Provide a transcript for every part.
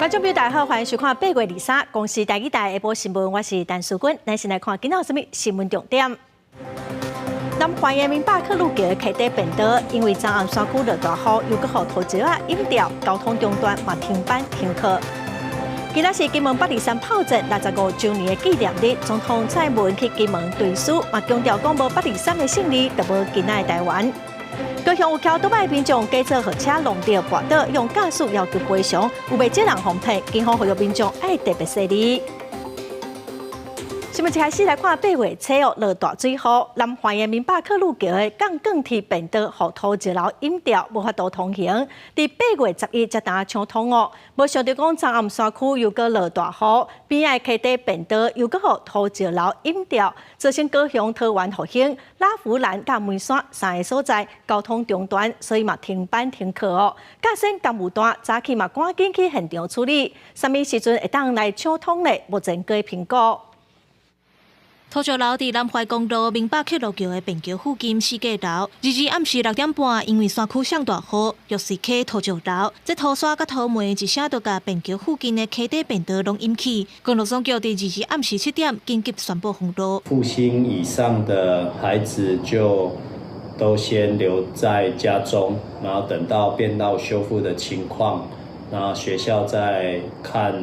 觀眾朋友大家好，歡迎收看八月二三公視台語台下晡新聞，我是陳淑君。咱先來看今仔有啥物新聞重點。南環的明百克路橋溪底便道，因為昨暗山區落大雨，又閣予土石仔淹掉，交通中斷，嘛停班停課。今仔是金門八二三炮戰65週年的紀念日，總統蔡英文去金門追思，嘛強調講無八二三的勝利，就無今仔的台灣。高雄有騎歐多擺民眾假做予車挏著跋倒，向駕駛要求賠償，有袂少人予騙，警方呼籲民眾愛特別細膩。新聞一開始來看八月初哦，落大水雨，南環的明百克路橋的鋼管鐵便道予土石流淹掉，無法度通行。佇8月11才當暢通哦，無想著講昨暗山區又閣落大雨，邊仔溪底便道又閣予土石流淹掉，造成高雄桃園復興、拉弗蘭佮梅山三个所在交通中斷，所以嘛停班停課哦。駕駛工務單早起嘛趕緊去現場處理，啥物時陣會當來暢通咧？目前閣評估。土石流佇南懷公路明百克路橋的便橋附近四界流，22暗時6點半，因為山區上大雨，玉穗溪土石流，這土沙佮土煤一聲就共便橋附近的溪底便道攏淹去。公路總局佇22暗時7點緊急宣布封路。復興以上的孩子就都先留在家中，然後等到便道修復的情況，那學校再看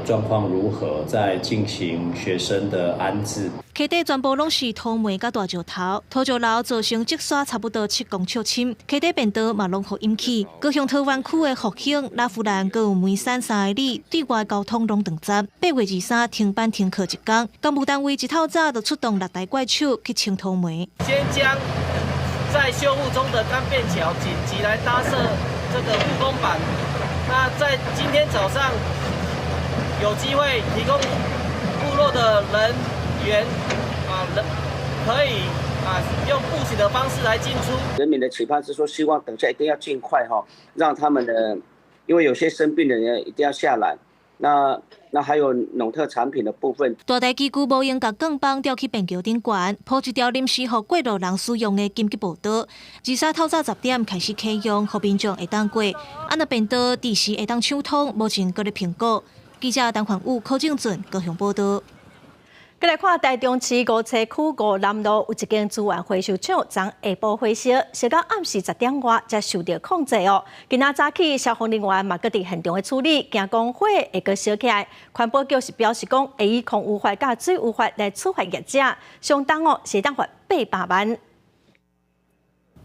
狀況如何，再進行學生的安置。溪底全部攏是土煤佮大石頭，土石流造成積沙差不多7公尺深，溪底便道嘛攏予淹去。高雄桃園區的復興、拉弗蘭閣有梅山三个里對外交通攏斷絕。8月23停班停課一工，工務單位一透早就出動六台怪手去清土煤。先將在修復中的鋼便橋緊急來搭設這個護工板。那在今天早上，有機會提供部落的人員啊，人可以啊用步行的方式來進出。人民的期盼是說，希望等下一定要盡快哈，讓他們的，因為有些生病的人一定要下來。那還有農特產品的部分。大台機具無閒共鋼棒吊去便橋頂懸，鋪一條臨時予過路人使用的緊急步道。23透早10點開始啟用，予民眾會當過。啊，若便道佇時會當暢通，目前閣咧評估。記者陳環武、柯正俊高雄報道。閣來看台中市梧棲區梧南路有一間資源回收廠，昨下晡火燒，燒到暗時10點外才受著控制哦。今仔早起消防人員嘛閣佇現場的處理，驚講火會閣燒起來。環保局是表示講，會以空污法佮水污法來處罰業者，相當哦是當罰800萬。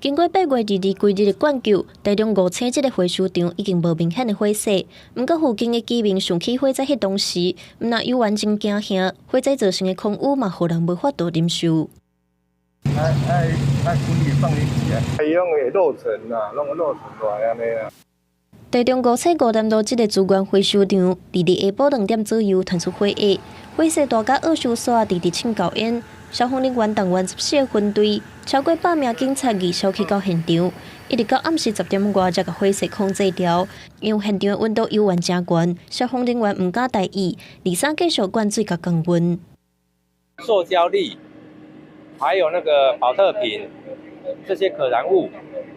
經過8月22規日的灌救，台中梧棲這个回收場已經無明顯的火勢。毋過附近的居民想起火災彼當時，毋但猶原真驚嚇，火災造成的空污嘛，予人無法度忍受。愛愛愛管理放進去啊，伊攏會落塵啊，攏會落塵落來按呢啊。台中梧棲梧南路這个資源回收場，22下晡2點左右傳出火警，火勢大甲惡燒煞，直直衝高煙。消防人員動員14個分隊，超過100名警察義消去到現場，一直到暗時10點外才共火勢控制牢。因為現場的溫度猶原誠懸，消防人員毋敢大意，23繼續灌水共降溫。塑膠粒，還有那個寶特瓶，這些可燃物，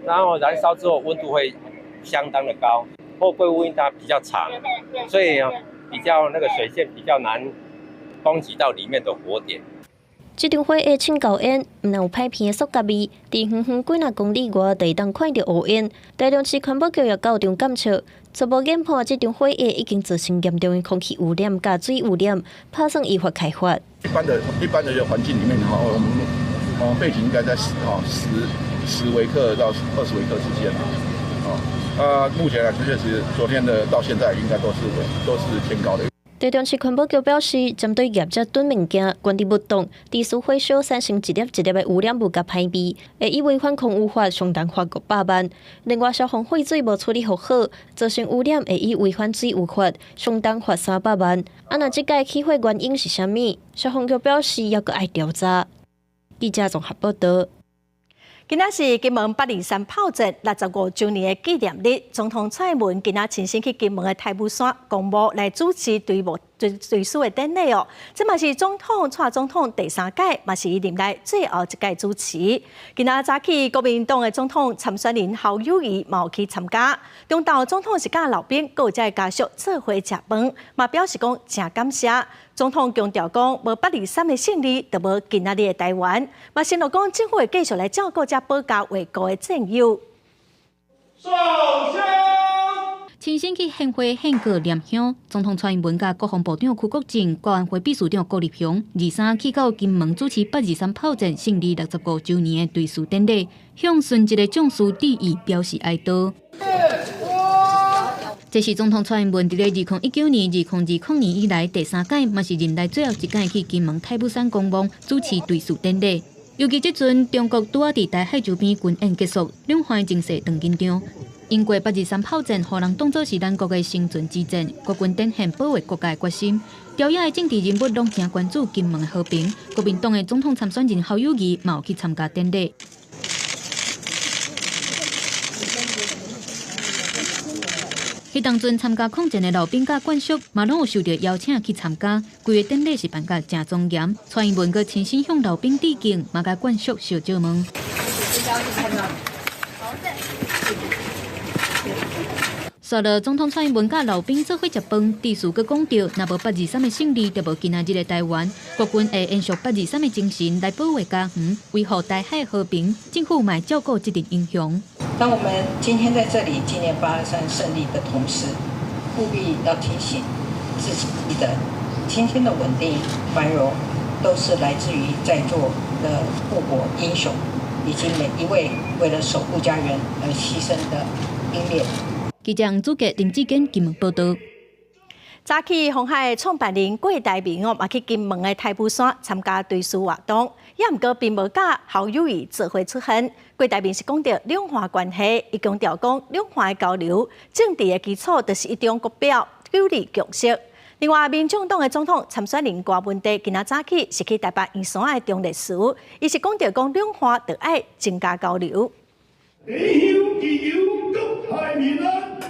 然後燃燒之後溫度會相當的高。貨櫃屋因它比較長，所以比較那個水線比較難攻擊到裡面的火點。這場火會衝高煙，毋但有歹鼻的塑膠味，佇遠遠幾若公里外就會當看著烏煙。台中市環保局也到場檢測，初步研判這場火會已經造成嚴重的空氣污染佮水污染，拍算依法開罰。一般的環境裡面，哈，我們背景應該在10微克到20微克之間啊，目前來確實昨天的到現在應該都是偏高的。台中市環保局表示，針對業者囤物件、懸佇勿動、持續火燒產生一粒一粒的污染物佮歹味，會以違反空污法相當罰500萬。另外，消防廢水無處理予好，造成污染，會以違反水污法相當罰300萬。啊，若這擺起火原因是啥物？消防局表示猶閣愛調查。記者綜合報道。今仔是金門八二三炮戰65週年的紀念日，總統蔡英文今仔親身去金門的太武山公墓來主持追悼追思的典禮哦。這嘛是總統蔡總統第三屆，嘛是伊任內最後一屆主持。今仔早起，國民黨的總統參選人侯友宜嘛有去參加。中晝總統是佮老兵，閣有遮的家屬做伙食飯，嘛表示講誠感謝。總統強調講，無八二三的勝利，就無今仔日的台灣。嘛承諾講，政府會繼續來照顧遮保家衛國的戰友。首先，親身去獻花獻過念香，總統蔡英文佮國防部長邱國正、國安會秘書長郭立雄，二三去到金門主持八二三炮戰勝利65周年的追思典禮，向殉職的將士致意表示哀悼。這是總統蔡英文佇咧2019年、2020年以來第三屆，嘛是任內最後一屆去金門太武山公墓主持追思典禮。尤其這陣中國拄仔佇台海周邊軍演結束，兩岸情勢當緊張。英國八二三炮戰，予人當作是咱國的生存之戰，國軍展現保衛國家的決心。朝野的政治人物攏誠關注金門的和平。國民黨的總統參選人侯友宜嘛有去參加典禮。彼當陣參加抗戰的老兵佮眷屬，嘛攏有受著邀請去參加。規个典禮是辦甲誠莊嚴，蔡英文閣親身向老兵致敬，嘛共眷屬相借問。煞落總統蔡英文佮老兵做伙食飯，致辭閣講著，若無八二三的勝利，就無今仔日的台灣。國軍會延續八二三的精神來保衛家園，維護台海和平。政府嘛會照顧這陣英雄。當我們今天在這裡紀念八二三勝利的同時，務必要提醒自己的，今天的穩定繁榮，都是來自於在座的護國英雄，以及每一位為了守護家園而犧牲的英烈。記者吳祖傑、林志堅金門報道。早起，鴻海創辦人郭台銘哦，嘛去金門的太武山參加追思活動，也毋過並無佮侯友宜做伙出現。郭台銘是講著兩岸關係，伊強調講兩岸的交流，政治的基礎就是一中各表，九二共識。另外，民眾黨的總統參選人柯文哲今仔早起是去台北圓山的忠烈祠，伊是講著講兩岸著愛增加交流。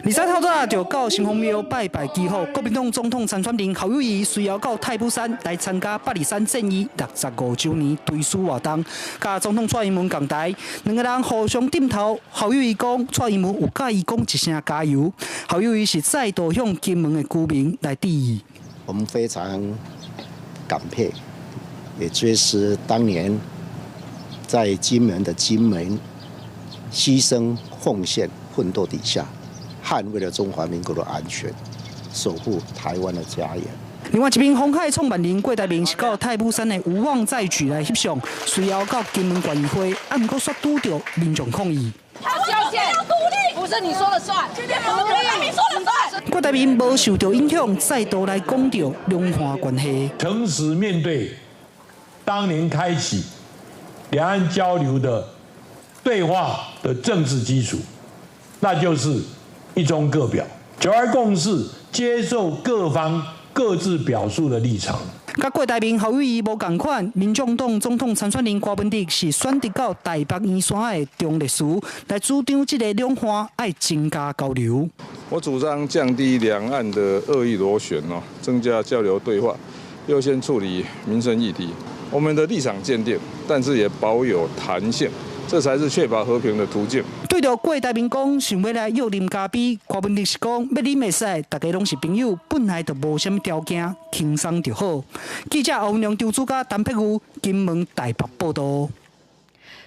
二三透早就到城隍廟拜拜祈福，國民黨總統參選人侯友宜隨後到太武山來參加八二三戰役65周年追思活動，佮總統蔡英文仝台，兩个人互相點頭。侯友宜講，蔡英文有佮伊講一聲加油。侯友宜是再度向金門的居民來致意。我們非常感佩，也追思當年在金門的金門犧牲奉獻奮鬥底下，捍衛了中華民國的安全，守護台灣的家園。另外一邊，鴻海創辦人郭台銘是到太武山的無妄再舉來翕相，隨後到金門縣議會，啊，毋過煞拄著民眾抗議。他要獨立，不是你說了算，獨立你說了算。郭台銘無受著影響，再度來講著兩岸關係。誠實面對當年開啟兩岸交流的對話的政治基礎，那就是一中各表，九二共識，接受各方各自表述的立場。佮郭台銘、侯友宜無仝款，民眾黨總統參選人柯文哲是選擇到台北圓山的忠烈祠來主張這个兩岸愛增加交流。我主張降低兩岸的惡意螺旋哦，增加交流對話，優先處理民生議題。我們的立場堅定，但是也保有彈性。這才是確保和平的途徑。對著郭台銘講，想欲來約啉咖啡，柯文哲是講欲啉會使，大家攏是朋友，本來就無啥物條件，輕鬆就好。記者歐良、張主家、陳碧如，金門台北報導。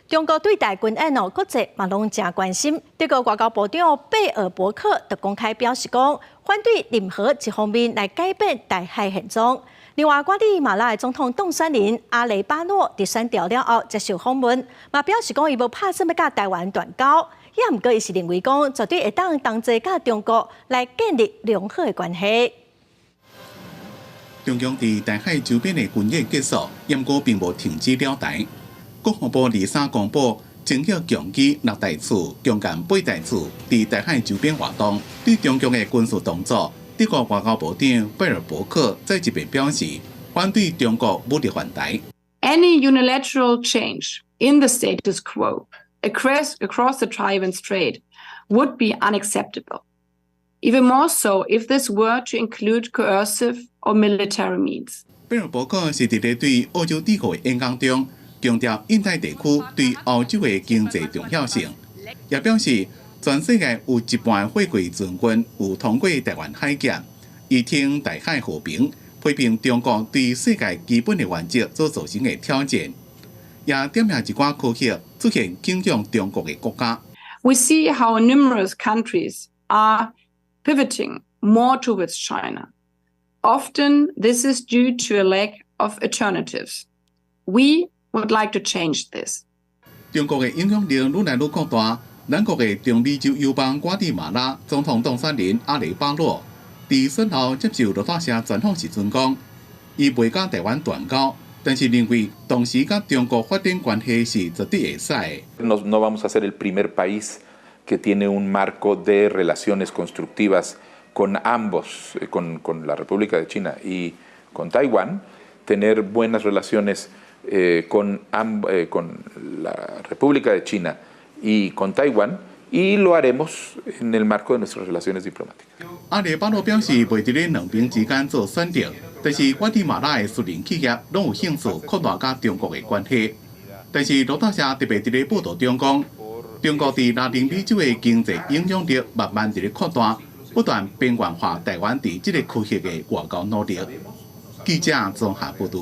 中國對台軍演哦，國際嘛攏誠關心。德國外交部長貝爾伯克就公開表示講，反對任何一方面來改變台海現狀。另外，瓜地馬拉的總統當選人阿雷巴諾佇選著了後接受訪問，嘛表示講伊無拍算欲佮台灣斷交，也毋過伊是認為講絕對會當同齊佮中國來建立良好的關係。中共佇台海周邊的軍演結束，毋過並無停止擾台。國防部二三公布，偵測強機六台次、強艦八台次佇台海周邊活動，對中共的軍事動作。德國外交部長貝爾伯克再一遍表示，反對中國武力犯台。 Any unilateral change in the status quo across the Taiwan Strait would be unacceptable. Even more so if this were to include coercive or military means. 貝爾伯克是佇咧對澳洲智庫的演講中，強調印太地區對歐洲的經濟重要性，也表示全世界有一半貨櫃船運有通過台灣海峽，伊挺台海和平，批評中國對世界基本的原則所造成的挑戰，也點名一寡區域出現傾向中國的國家。 We see how numerous countries are pivoting more towards China. Often this is due to a lack of alternatives. We would like to change this. 中國的影響力愈來愈擴大。咱國的中美洲友邦瓜地馬拉總統當選人阿雷巴洛，佇選後接受路透社專訪時陣講，伊袂佮台灣斷交，但是認為同時佮中國發展關係是絕對會使的。 No, no vamos a ser el primer país que tiene un marco de relaciones constructivas con ambos, con la República de China y con Taiwán, tener buenas relaciones con la República de China y con Taiwán, y lo haremos en el marco de nuestras relaciones diplomáticas. 阿雷巴洛表示，袂佇咧兩邊之間做選擇，但是瓜地馬拉的私人企業攏有興趣擴大佮中國的關係。但是路透社特別佇咧報道中講，中國佇拉丁美洲的經濟影響力慢慢佇咧擴大，不斷邊緣化台灣佇這個區域的外交努力。記者綜合報道。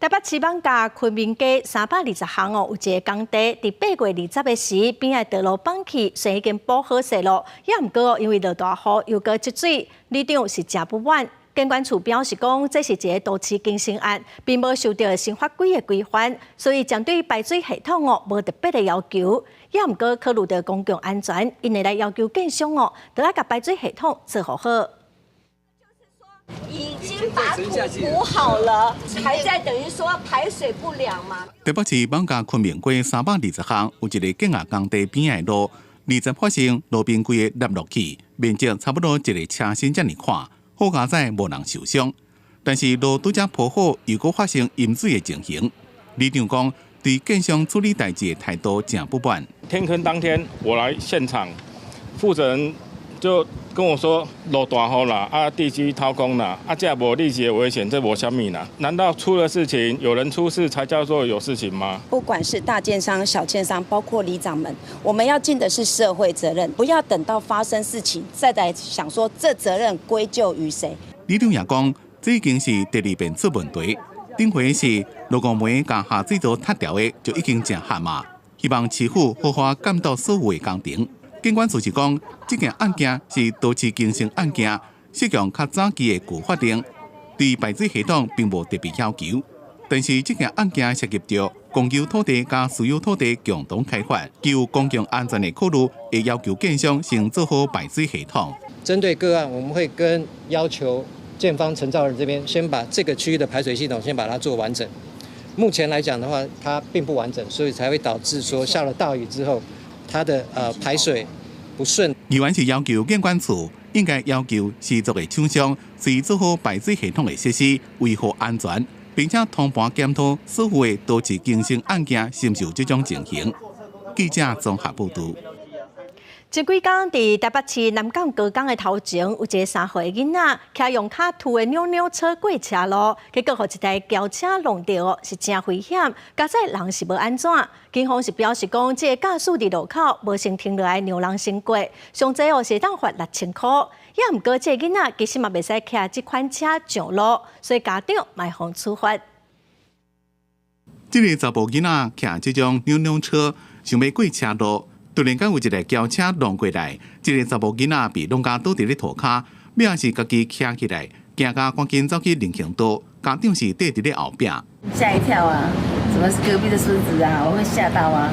台北市艋舺昆明街320巷哦，有一個工地，佇8月20的時，邊仔道路崩去，雖然已經補好勢咯，也毋過因為落大雨又閣積水，里長是誠不滿。建管處表示講，這是一个都市更新案，並無受著新法規的規範，所以針對排水系統哦，無特別的要求。也毋過考慮著公共安全，𪜶會來要求建商哦，著愛共排水系統做予好。已經把土補好了，還在等於說排水不良嗎？台北市艋舺昆明街320巷有一个建案工地邊仔的路，20發生路邊規个凹落去，面積差不多一个車身遮爾寬，好佳哉無人受傷。但是路拄才鋪好，又閣發生淹水的情形。里長講，對建商處理代誌的態度誠不滿。天坑當天我來現場，負責人就跟我說落大雨啦，啊地基掏空啦，啊這無立即的危險，這無啥物啦。難道出了事情，有人出事才叫做有事情嗎？不管是大建商、小建商，包括里長們，我們要盡的是社會責任，不要等到發生事情再來想說這責任歸咎於誰。里長也講，這已經是第二遍出問題。頂回是落五暝共下水道塌掉的，就已經誠夯嘛。希望市府好好監督所有的工程。建管處是講，這件案件是都市更新案件，適用較早期的舊法令，對排水系統並無特別要求。但是這件案件涉及著公有土地佮私有土地共同開發，就公共安全的考慮，會要求建商先做好排水系統。針對個案，我們會跟要求建方承造人這邊先把這個區域的排水系統先把它做完整。目前來講的話，它並不完整，所以才會導致說下了大雨之後，它的排水不順。議員是要求建管處應該要求施作的廠商，須做好排水系統的設施，維護安全，並且通盤檢討所有的都市更新案件是毋是有這種情形。記者綜合報道。前幾工佇台北市南港高工的頭前，有一个3歲的囡仔，騎用跤推的扭扭車過車路，結果予一台轎車挵著，是誠危險。佳哉人是無按怎，警方是表示講，這个駕駛佇路口無先停落來讓人先過，上濟哦是會當罰6000箍。也毋過這个囡仔其實嘛袂使騎這款車上路，所以家長嘛會予處罰。這个查埔囡仔騎這種扭扭車，想欲過車路。突然間有一个轎車挵過來，這个查埔囡仔被挵共倒佇咧塗跤，尾仔是家己徛起來，驚甲趕緊走去人行道，家長是綴佇咧後壁。嚇一跳啊！怎麼是隔壁的孫子啊？我會嚇到啊！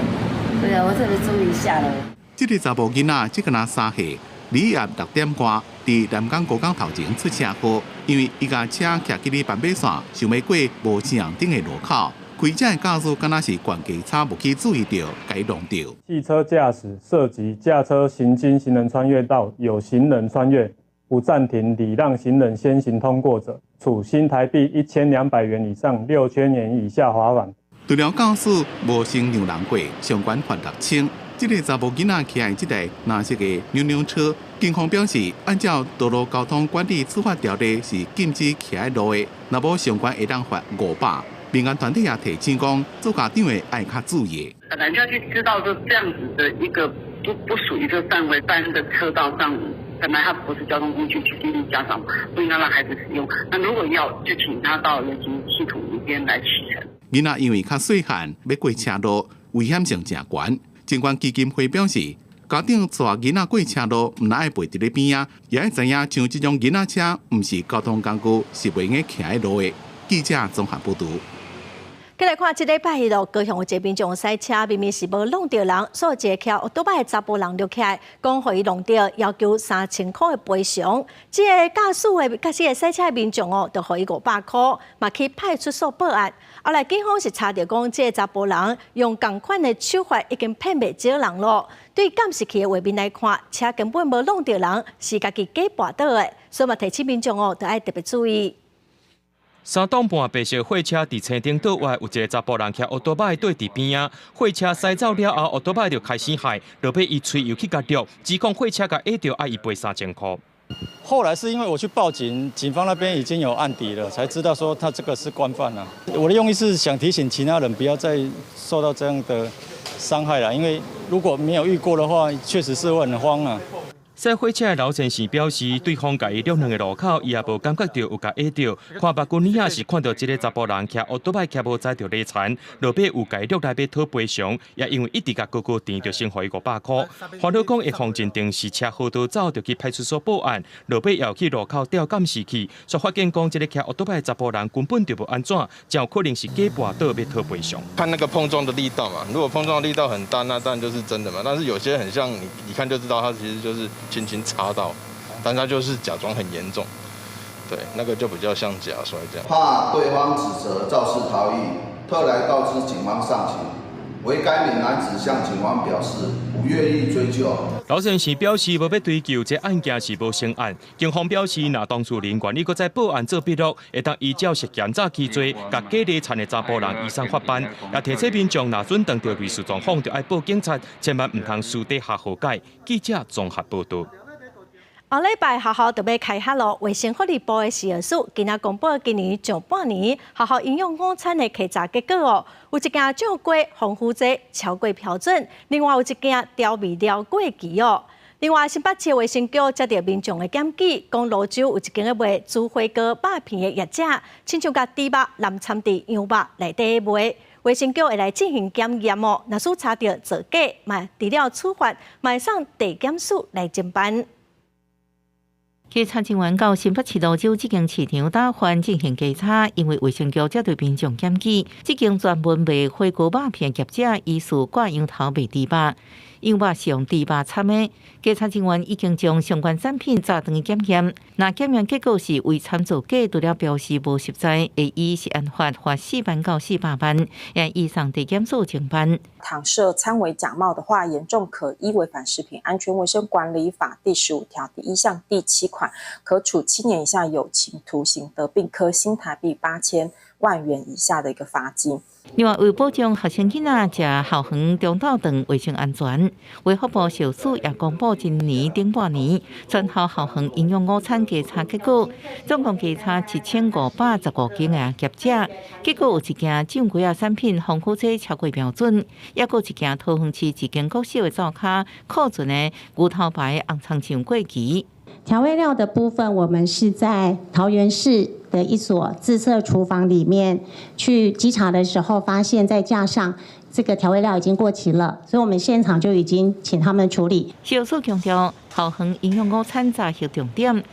對啊，我特別注意一下咯。這个查埔囡仔才敢若3歲，禮下6點外，佇南港高工頭前出車禍，因為伊共車騎去咧斑馬線，想欲過無青紅燈的路口。開車的駕駛敢若是懸機車，無去注意著，共伊挵著。汽車駕駛涉及駕車行經行人穿越道，有行人穿越，不暫停禮讓行人先行通過者，處新台幣1200元以上6000元以下罰款。除了駕駛無先讓人過，相關罰6000，這个查某囡仔騎的這台藍色的扭扭車，警方表示，按照道路交通管理處罰條例是禁止騎佇路的，若無相關會當罰500。民間團體也提醒講，做家長的愛較注意。本來就要去知道說這樣子的一個不屬於這個範圍般的車道上，本來它不是交通工具，去建議家長不應該讓孩子使用。那如果要，就請他到人行系統裡邊來騎乘。囡仔因為較細漢，欲過車路，危險性誠懸。貞觀基金會表示，家長帶囡仔過車路，毋但愛陪佇咧邊仔，也愛知影像這種囡仔車，毋是交通工具，是袂用騎佇路的。記者綜合報導。過來看，這禮拜一路高雄有一個民眾賽車，明明是無挵著人，煞有一個騎歐多擺的查埔人落起來，講予伊挵著，要求3000箍的賠償。這個駕駛的駕駛的賽車的民眾哦，就予伊500箍，嘛去派出所報案。後來警方是查著講，這個查埔人用仝款的手法已經騙袂少人囉。對監視器的畫面來看，車根本無挵著人，是家己假跋倒的，所以嘛提醒民眾哦，著愛特別注意。3當半白色貨車佇青頂島外，有一個查埔人騎歐多擺對佇邊仔，貨車駛走了後，歐多擺就開始害，落尾伊吹油去共著，指控貨車共壓著，愛伊賠3000箍。後來是因為我去報警，警方那邊已經有案底了，才知道說他這個是慣犯了。我的用意是想提醒其他人不要再受到這樣的傷害了，因為如果沒有遇過的話，確實是會很慌啊。駛貨車的老先生表示，對方共伊掠兩个路口，伊也無感覺著有共壓著。看目睭爾是看著這个查埔人騎歐多擺騎無載著禮田，落尾有共伊掠來欲討賠償，也因為一直共高高纏，就先予伊500箍。煩惱講會予認定是車禍逃走，就去派出所報案，落尾又去路口調監視器，煞發現講這个騎歐多擺的查埔人根本就無按怎，真有可能是假跋倒欲討賠償。看那個碰撞的力道嘛，如果碰撞的力道很大，那當然就是真的嘛。但是有些很像你，一看就知道，他其實就是。輕輕擦到，但他就是假裝很嚴重，對，那個就比較像假摔這樣。怕對方指責肇事逃逸，特來告知警方上情，惟該名男子向警方表示不願意追究。老先生表示無欲追究，這案件是無成案。警方表示，若當事人願意閣再報案做筆錄，會當依照涉嫌詐欺罪，共假禮田的查埔人移送法辦。也提醒民眾，若準碰著類似狀況，就愛報警察，千萬毋通私底下和解。記者綜合報導。後禮拜學校就欲開學囉，衛生福利部的食藥署今仔公布今年上半年學校營養午餐的稽查結果哦，有一件醬雞防腐劑超過標準，另外有一件調味料過期哦。另外，新北市衛生局接著民眾的檢舉，講蘆洲有一間咧賣豬火鍋肉片的業者，親像共豬肉濫摻佇羊肉內底賣，衛生局會來進行檢驗哦。若是查著造假，嘛除了處罰，嘛會送地檢署來偵辦。稽查人員到新北市蘆洲這間市場打環進行稽查，因為衛生局接著民眾檢舉，這間專門賣火鍋肉片業者疑似掛羊頭賣豬肉，羊肉是用豬肉摻的。稽查人員已經將相關產品載轉去檢驗，若檢驗結果是違參造假，除了標示無實在，會依食安法罰4萬到400萬，也移送地檢署偵辦。倘涉摻偽假冒的話，嚴重可依違反食品安全衛生管理法第15條第1項第7款，可處7年以下有期徒刑的，並科新台幣8000萬元以下的一個罰金。另外，為保障學生囡仔食校園中晝頓衛生安全，衛福部食署也公布今年頂半年全校校園營養午餐稽查結果，總共稽查7515間的業者，結果有一件醬雞仔產品防腐劑超過標準，抑閣一件桃園市一間國小的灶跤庫存的牛頭牌紅蔥醬過期。調味料的部分，我們是在桃園市的一所自設廚房裡面去稽查的時候，發現在架上這個調味料已經過期了，所以我們現場就已經請他們處理。食署強調，校園營養午餐查核重點，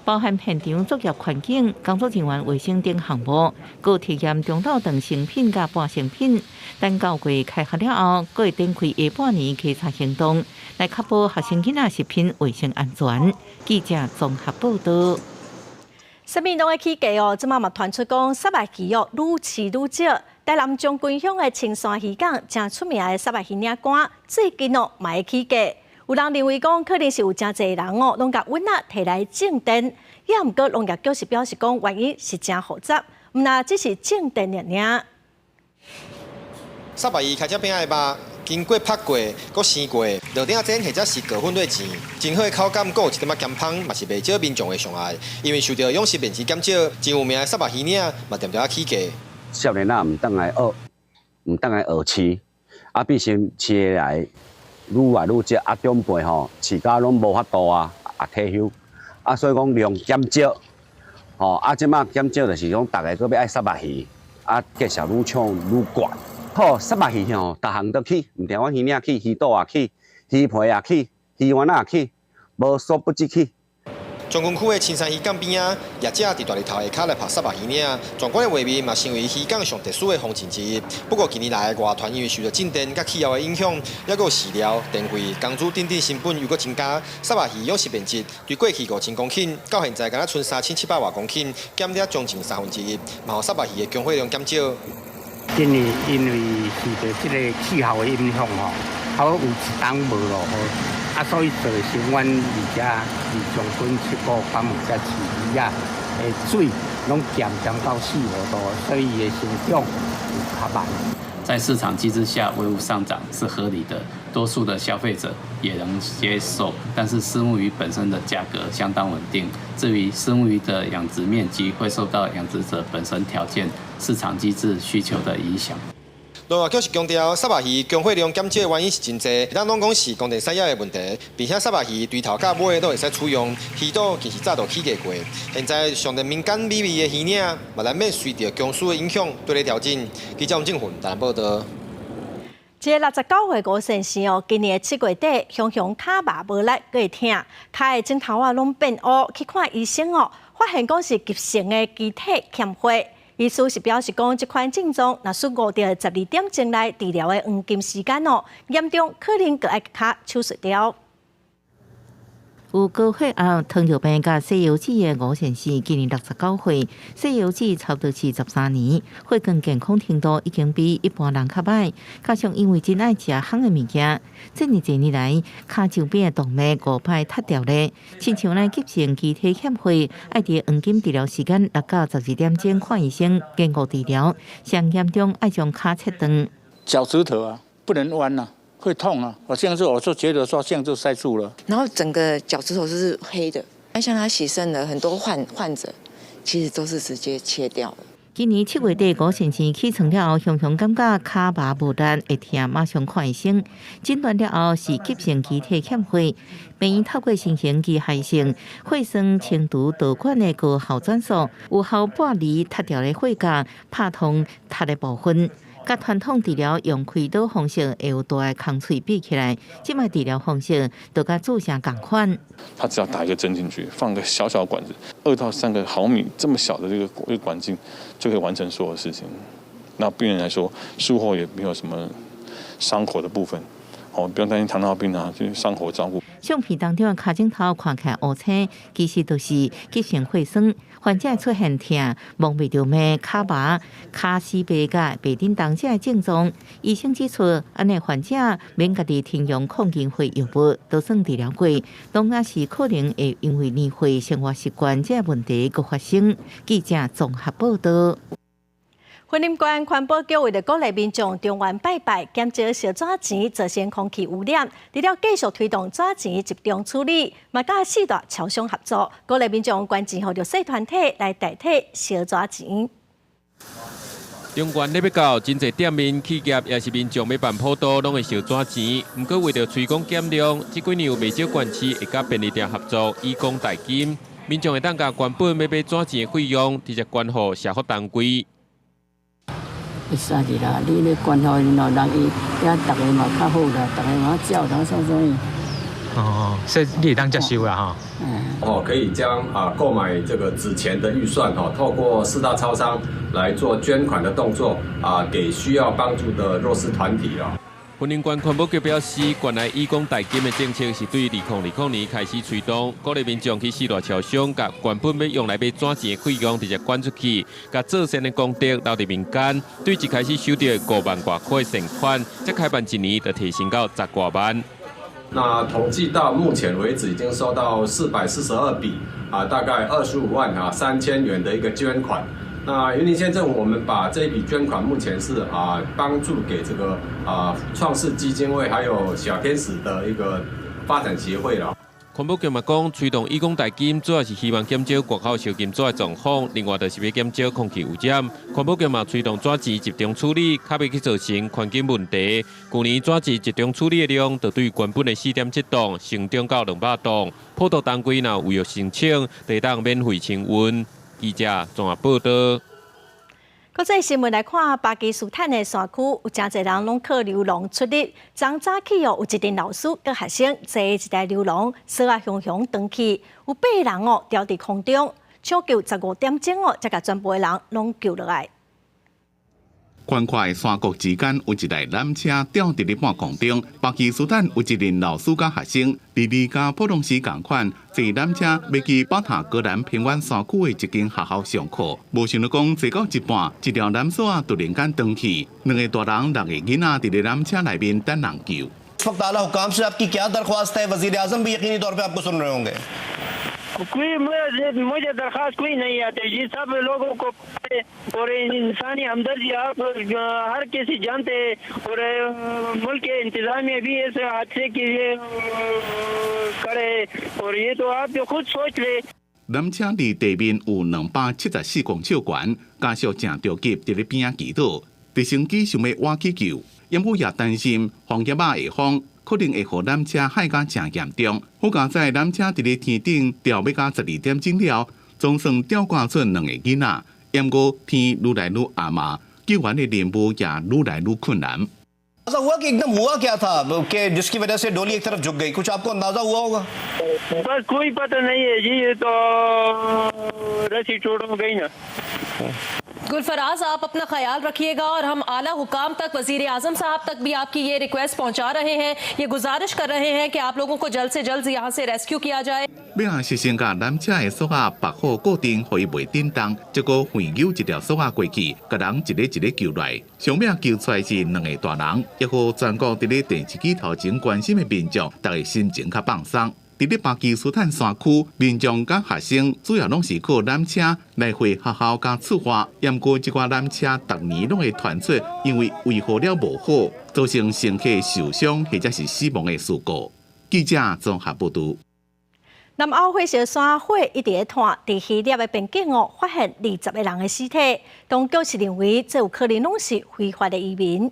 包含現場作業環境、工作人員衛生等項目，閣體驗中晝頓成品佮半成品。等到月開學了後，閣會展開下半年稽查行動，來確保學生囡仔食品衛生安全。記者綜合報導。啥物攏會起價哦，這馬嘛傳出講虱目魚哦，愈飼愈少。台南將軍鄉的青山漁港誠出名的虱目魚仔乾，最近哦嘛會起價。有人認為講，可能是有誠濟人哦，攏共穩仔提來種電，也毋過農業局是表示講，原因是誠複雜，毋但只是種電爾爾。虱目魚開始變愛肉，經過拍過、閣生過，落鼎煎或者是過粉做煎，真好的口感，閣有一點仔鹹芳，嘛是袂少民眾的上愛。因為受著養殖面積減少，真有名的虱目魚嶺嘛恬恬仔起價。少年仔毋轉來學，毋轉來學飼，啊，變成飼來愈來愈少，啊，長輩吼飼甲攏無法度啊，啊退休，啊，所以講量減少，吼，啊，這擺減少就是講逐个閣欲愛虱目魚，啊，價數愈搶愈懸。好，虱目魚吼，逐項都起，毋但講魚嶺起，魚肚也起，魚皮也起，魚丸也起，無所不至起。將軍區的青山漁港邊仔，業者佇大日頭下跤來拍虱目魚嶺，壯觀的畫面嘛成為漁港上特殊的風景之一。不過近年來外團因為受著戰爭佮氣候的影響，抑閣有飼料、電費、工資等等成本又閣增加，虱目魚養殖面積對過去5000公頃，到現在敢若賰3700外公頃，減了將近1/3，嘛予虱目魚的供貨量減少。今年因為受著這个氣候的影響吼，啊有一冬無落雨。啊，所以造成阮佇遮佇將軍七股北門遮飼魚仔的水攏鹹鹹到四五度，所以伊的成長有較慢。在市場機制下，微幅上漲是合理的，多數的消費者也能接受。但是，虱目魚本身的價格相當穩定。至於虱目魚的養殖面積，會受到養殖者本身條件、市場機制需求的影響。農業局是強調，虱目魚供貨量減少的原因是真濟，咱攏講是供電產業的問題，並且虱目魚對頭佮尾都會使取用，魚肚其實早就起價過。現在上濟民間美味的魚嶺，嘛難免隨著供需的影響，對咧調整。記者吳正雲台南報導。這个69歲吳先生哦，今年7月底，雄雄跤麻無力，閣會疼，跤的指頭仔攏變烏，去看醫生哦，發現講是急性的肌體欠血。醫師是表示講，這款症狀若是5到12點鐘內治療的黃金時間哦，嚴重可能閣愛跤手術掉。有高血壓、糖尿病佮西腰子的吳先生，今年69歲，西腰子差不多是13年，血管健康程度已經比一般人較䆀。加上因為真愛食烘的物件，這爾濟年來，跤踭邊的動脈五擺脫掉咧，親像這急性肌體欠血，愛佇黃金治療時間6到12點鐘看醫生，延誤治療，上嚴重愛將跤切斷。腳趾頭啊，不能彎啊。會痛啊！我現在我就覺得說，現在就塞住了，然後整個腳趾頭是黑的。那像他洗腎的很多患者，其實都是直接切掉的。今年7月底，吳先生起床了後，雄雄感覺跤麻無力，會疼，馬上看醫生。診斷了後是急性肌體欠血，病院透過新型機械性血栓清除導管的高效轉速，有效剝離脫掉的血痂，拍通脫的部分。佮傳統治療用開刀方式會有大的空喙比起來，這擺治療方式就佮注射仝款。他只要打一個針進去，放個小小管子，2到3個毫米這麼小的這個管徑，就可以完成所有事情。那病人來說，術後也沒有什麼傷口的部分，哦，不用擔心糖尿病啊，就是傷口照顧。相片當中的跤指頭看起來烏青，其實就是急性血栓。患者出現疼、摸袂著脈、跤麻、跤絲白佮袂振動這个症狀。醫生指出，按呢患者免家己停用抗凝血藥物，都算治療過，當也是可能會因為年歲、生活習慣這个問題閣發生。記者綜合報導。雲林縣環保局為著鼓勵民眾動員拜拜，減少燒紙錢，造成空氣污染，除了繼續推動紙錢集中處理，嘛佮四大超商合作，鼓勵民眾捐錢予弱勢團體來代替燒紙錢。中元咧欲到，真濟店面、企業抑是民眾欲辦普渡，攏會燒紙錢。毋過為著催講減量，這幾年有袂少縣市會佮便利店合作，以工代金，民眾會當共原本欲買紙錢的費用，直接捐予社福單位。會使佇啦，你咧捐予𪜶哦，人伊遐逐个嘛較好啦，逐个嘛照當啥啥物。哦，所以你會當接受啦吼。哦，可以將啊購買這個紙錢的預算哦，透過四大超商來做捐款的動作啊，給需要幫助的弱勢團體啊。雲林縣環保局表示，縣內以工代金的政策是對2020年開始推動，鼓勵民眾去四大超商，共原本欲用來買紙錢的費用直接捐出去，共做善的功德留佇民間。對一開始收著5萬外塊善款，才開辦一年就提升到10外萬。那統計到目前為止，已經收到442筆啊，大概25萬啊3000元的一個捐款。那雲林縣政府，我們把這筆捐款目前是幫助給這個創世基金會，還有小天使的一個發展協會啦。環保局嘛講，推動以工代金，主要是希望減少外口燒金紙的狀況，另外就是欲減少空氣污染。環保局嘛推動紙錢集中處理，較袂去造成環境問題。舊年紙錢集中處理的量，就對原本的4.7噸，成長到200噸。普渡當歸若有違約申請，就會當免費清運。記者綜合報道。國際新聞來看，巴基斯坦的山區有誠濟人攏靠溜廊出入。昨早起哦，有一陣老師佮學生坐一台溜廊，索仔雄雄轉去，有八个人哦吊佇空中，搶救15點鐘哦，才共全部的人攏救落來。寬闊的山谷之間有一台纜車吊佇咧半空中。巴基斯坦有一陣老師佮學生，離離佮普通時仝款，坐纜車欲去巴塔格蘭平原山區的一間學校上課。無想到講坐到一半，一條纜索仔突然間斷去，兩个大人、六个囡仔佇咧纜車內面等人救。 इस वक्त आला हुकाम से आपकी क्या दरख्वास्त है? वजीर आजम भी यकीनी तौर पे आपको सुन रहे होंगे। कोई मुझे मुझे दरख्वास्त कोई नहीं आती जी। सब लोगों को और इंसानी हमदर्दी आप हर किसी जानते हैं और मुल्क के इंतजामिया भी इस हादसे के लिए करे और ये तो आप जो खुद सोच ले। 纜車離地面有274公尺懸，家屬誠著急，佇咧邊仔祈禱。直升機想欲倚去救，毋過也擔心風葉仔會風，可能會予纜車害甲誠嚴重。好佳哉纜車佇咧天頂吊欲到12點鐘了，總算吊掛出兩个囡仔。毋過天愈來愈暗嘛，救援的任務也愈來愈困難。 अंदाजा हुआ कि एकदम हुआ क्या था कि जिसकी वजह से डोली एक तरफ झुक गई? कुछ आपको अंदाजा हुआ होगा? बस कोई पता नहीं है जी, ये तो रस्सी टूट गई ना। गुलफराज, आप अपना ख्याल रखिएगा और हम आला हुकाम तक, वजीर आजम साहब तक भी आपकी ये रिक्वेस्ट पहुंचा रहे हैं, ये गुजारिश कर रहे हैं कि आप लोगों को जल्द से जल्द यहाँ से रेस्क्यू किया जाए। 尾仔是先共纜車的索仔縛好固定，予伊袂振動，才閣橫扭一條索仔過去，共人一个一个救來。上尾救出來是兩个大人，也予全國佇咧電視機頭前關心的民眾，逐家心情較放鬆。佇咧巴基斯坦山區，民眾佮學生主要攏是靠纜車來回學校佮厝外。毋過這寡纜車逐年攏會傳出，因為維護了無好，造成乘客受傷或者是死亡的事故。記者綜合報導。南歐火燒山火一直咧湠，佇希臘的邊境哦，發現20個人的屍體，當局是認為這有可能攏是非法的移民。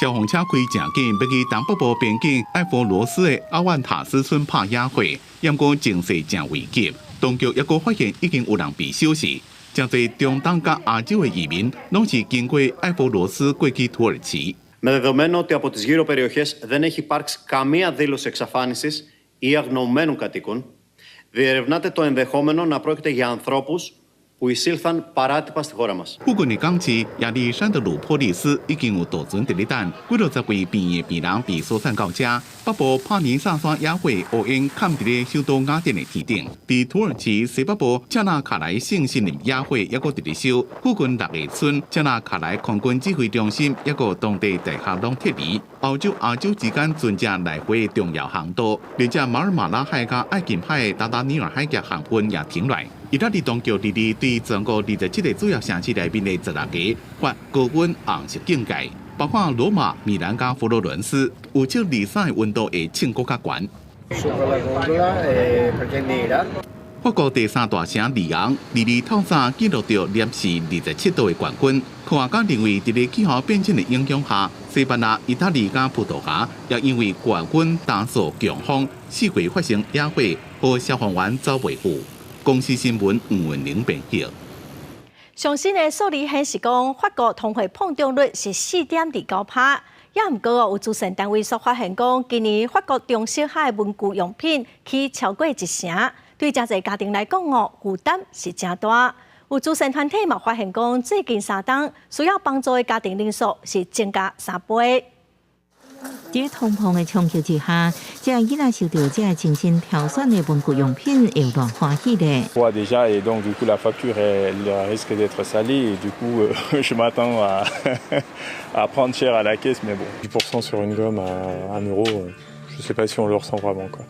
消防車開誠緊，欲去東北部邊境愛佛羅斯的阿萬塔斯村拍野火，毋過情勢誠危急。當局猶閣發現已經有人被燒死，誠濟中東佮亞洲的移民，攏是經過愛佛羅斯過去土耳其。 Με δεδομένο ότι από τις γύρω περιοχές δεν έχει υπάρξει καμία δήλωση εξαφάνισης ή αγνοουμένων κατοίκων, διερευνάται το ενδεχόμενο να πρόκειται για ανθρώπους που εισήλθαν παράτυπα στη χώρα μας. 附近的港市亞歷山德魯波利斯已經有渡船佇咧等，幾落十位病院病人被疏散到遮。北部帕尼薩山野火烏煙崁佇咧首都雅典的天頂。佇土耳其西北部切納卡萊省森林野火猶閣佇咧燒，附近六个村、切納卡萊空軍指揮中心猶閣當地大學攏撤離。歐洲亞洲之間船隻來回的重要航道，連接馬爾馬拉海佮愛琴海的達達尼爾海峽航運也停來。意大利當局二二對全國27個主要城市內面的16個發高溫紅色警戒，包括羅馬、米蘭佮佛羅倫斯，有七二三的溫度會衝閣較懸。法國第三大城里昂，二二透早記錄著攝氏27度的高溫。科學家認為，佇咧氣候變遷的影響下，西班牙、意大利佮葡萄牙也因為高溫、乾燥、強風，四月發生野火，予消防員走袂赴。公視新聞吳文玲編譯。上新的數字顯示講，法國通貨膨脹率是4.29趴。也毋過有慈善單位所發現講，今年法國中小學的文具用品起超過一成，對誠濟家庭來講哦，負擔是誠大。有慈善團體嘛發現講，最近3冬需要幫助的家庭人數是增加3倍。佇通膨的衝擊之下，這囡仔收著這精心挑選的文具用品，會有偌歡喜咧。 Déjà et donc du coup la facture elle risque d'être salée et du coup je m'attends à prendre cher à la caisse, mais bon, 10% sur une gomme à 1 euro, je sais pas si on le ressent vraiment quoi.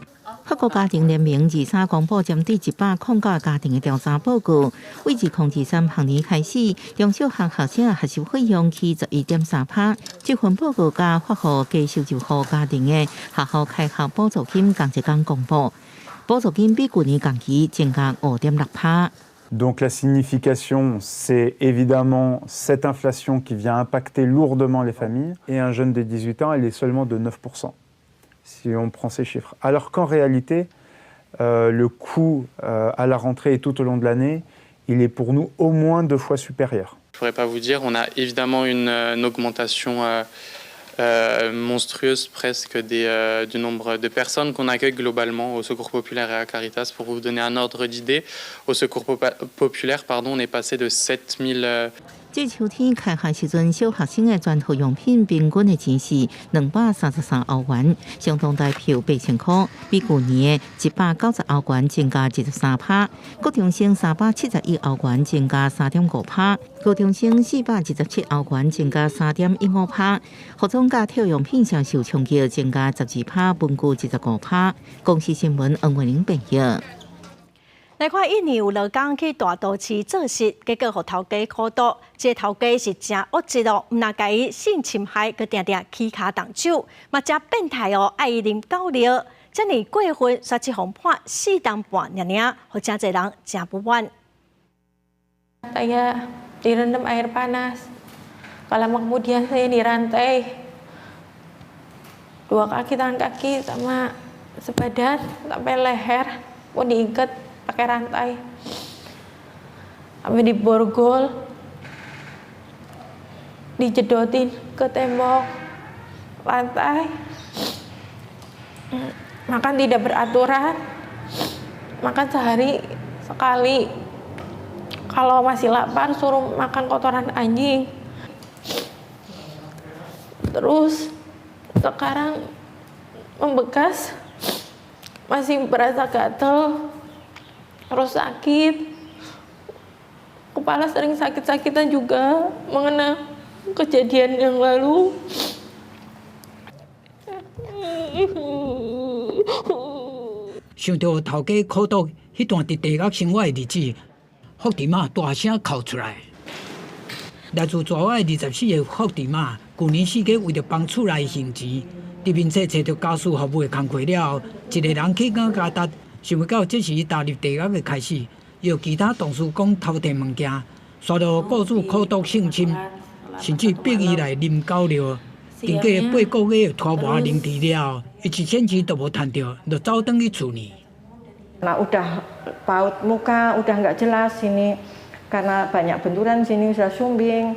法法國家庭聯盟23公布針對109個家庭的調查報告，對2023學年開始，中小學學生的學習費用起11.3%。這份報告佮發予低收入戶家庭的學校開學補助金，仝一工公布，補助金比舊年同期增加5.6%。 Donc la signification, c'est évidemment cette inflation qui vient impacter lourdement les familles. Et un jeune de 18 ans, elle est seulement de 9%, si on prend ces chiffres. Alors qu'en réalité, le coût à la rentrée et tout au long de l'année, il est pour nous au moins deux fois supérieur. Je ne pourrais pas vous dire, on a évidemment une augmentation monstrueuse presque du nombre de personnes qu'on accueille globalement au Secours populaire et à Caritas. Pour vous donner un ordre d'idée, au Secours populaire, pardon, on est passé de 7000 這秋天開學時陣，小學生的全套用品平均的錢是233歐元，相當台票8000箍，比舊年的190歐元增加23%。國中生371歐元增加3.5%，高中生427歐元增加3.15%。服裝佮體育用品上受衝擊，增加12%，文具25%。公視新聞黃慧玲編譯。來看印尼有勞工去大都市做事，結果予頭家苦毒。這個頭家是誠惡質哦，毋但共伊性侵害，閣定定起跤動手，嘛誠變態哦，愛伊啉狗尿，遮爾過分，煞只予判4冬半爾爾，予誠濟人誠不滿。 Saya direndam air panas. Kalau kemudian saya dirantai dua kaki, tangan kaki sama sebadan sampai leher pun diikat pakai rantai, sampai diborgol, dijedotin ke tembok lantai, makan tidak beraturan, makan sehari sekali, kalau masih lapar suruh makan kotoran anjing. Terus sekarang membekas, masih berasa gatel, terus sakit, kepala sering sakit-sakitan juga mengenang kejadian yang lalu. 想著頭家苦毒彼段佇地獄生活的日子，福地媽大聲哭出來。來自爪哇的24歲福地媽，舊年4月為著幫厝內還錢，佇面冊揣著家事服務的工課了後，一个人去雅加達，想袂到這是伊踏入地獄的開始。伊予其他同事講偷提物件，煞予雇主苦毒性侵，甚至逼伊來啉狗尿。經過8個月的拖磨凌遲了後，伊一仙錢都無趁著，就走轉去厝呢。 Nah, udah paut muka udah nggak jelas sini karena banyak benturan, sini sudah sumbing,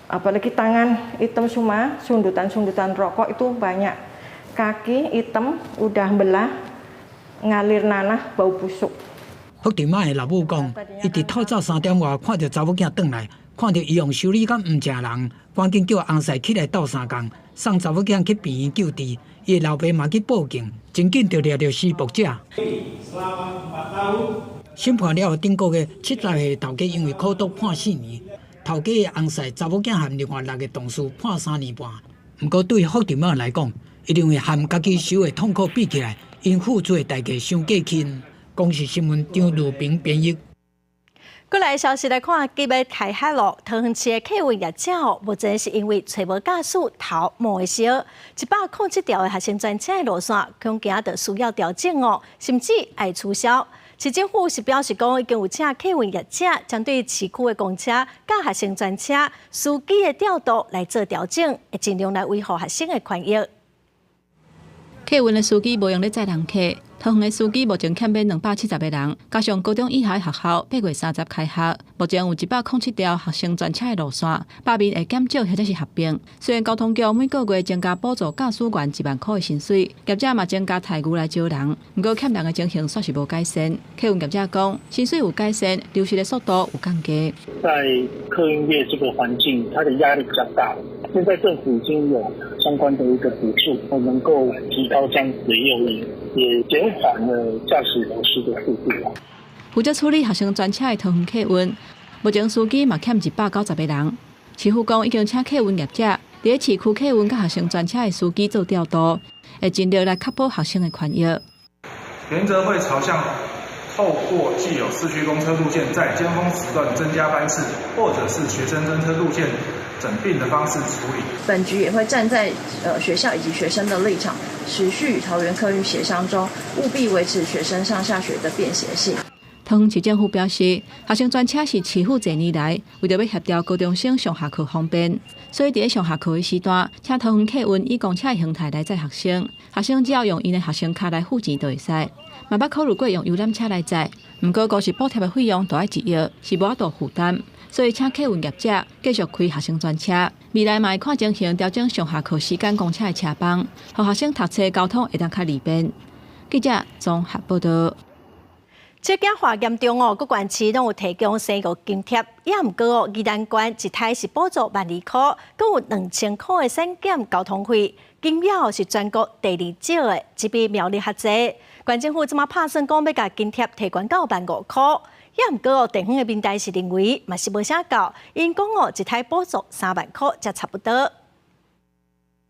apalagi tangan hitam semua, sundutan-sundutan rokok itu banyak, kaki hitam udah belah, ngalir nanah, bau busuk. 福地媽的老母講，伊佇透早3點外看著查某囝轉來，看著伊予修理甲毋成人，趕緊叫翁婿起來鬥相共，送查某囝去病院救治。伊的老爸嘛去報警，真緊就掠著施暴者。審判了後，頂個月70歲頭家因為苦毒判4年，頭家的翁婿、查某囝和另外6個同事判3年半。毋過對福地媽來講，伊認為和家己受的痛苦比起來，𪜶付出的代價傷過輕。公視新聞張如平編譯。過來消息來看，急欲開學囉，桃園市的客運業者哦，目前是因為揣無駕駛頭毛會燒，107條的學生專車的路線，恐驚著需要調整哦，甚至愛取消。市政府是表示講，已經有請客運業者針對市區的公車佮學生專車司機的調度來做調整，會盡量來維護學生的權益。客運的司機無閒咧載人客，桃園的司機目前欠欲270個人，加上高中以下的學校8月30開學，目前有107條學生專車的路線，罷免會減少或者是合併。雖然交通局每個月增加補助駕駛員1萬箍的薪水，業者嘛增加待遇來招人，毋過欠人的情形煞是無改善。客運業者講，薪水有改善，流失的速度有降低。在客運業這個環境，它的壓力比較大。現在政府已經有相關的一個補助，能夠提高這樣子的誘因，也減緩了駕駛流失的速度。負責處理學生專車的桃園客運，目前司機嘛欠190個人。市府講已經請客運業者，佇咧市區客運佮學生專車的司機做調度，會盡力來確保學生的權益。原則會朝向透過既有市區公車路線在尖峰時段增加班次，或者是學生專車路線整併的方式處理。本局也會站在學校以及學生的立場，持續與桃園客運協商中，務必維持學生上下學的便攜性。桃園市政府表示，學生專車是市府濟年來為著欲協調高中生上下課方便，所以佇咧上下課的時段，請桃園客運以公車的形態來載學生，學生只要用𪜶的學生卡來付錢就會使。嘛捌考慮過用遊覽車來載，毋過高鐵補貼的費用都愛一億，是無法度負擔，所以請客運業者繼續開學生專車。未來嘛會看情形調整上下課時間公車的車班，予學生讀冊交通會當較利便。記者綜合報道。這件話嚴重哦，各縣市攏有提供生育津貼，也毋過哦，宜蘭縣一胎是補助12,000塊，閣有2000塊的產檢交通費，金額是全國第二少的，只比苗栗較濟。縣政府這馬拍算講欲共津貼提懸到15,000塊，也毋過哦，地方的民代是認為嘛是無啥夠，𪜶講哦，一胎補助30,000塊才差不多。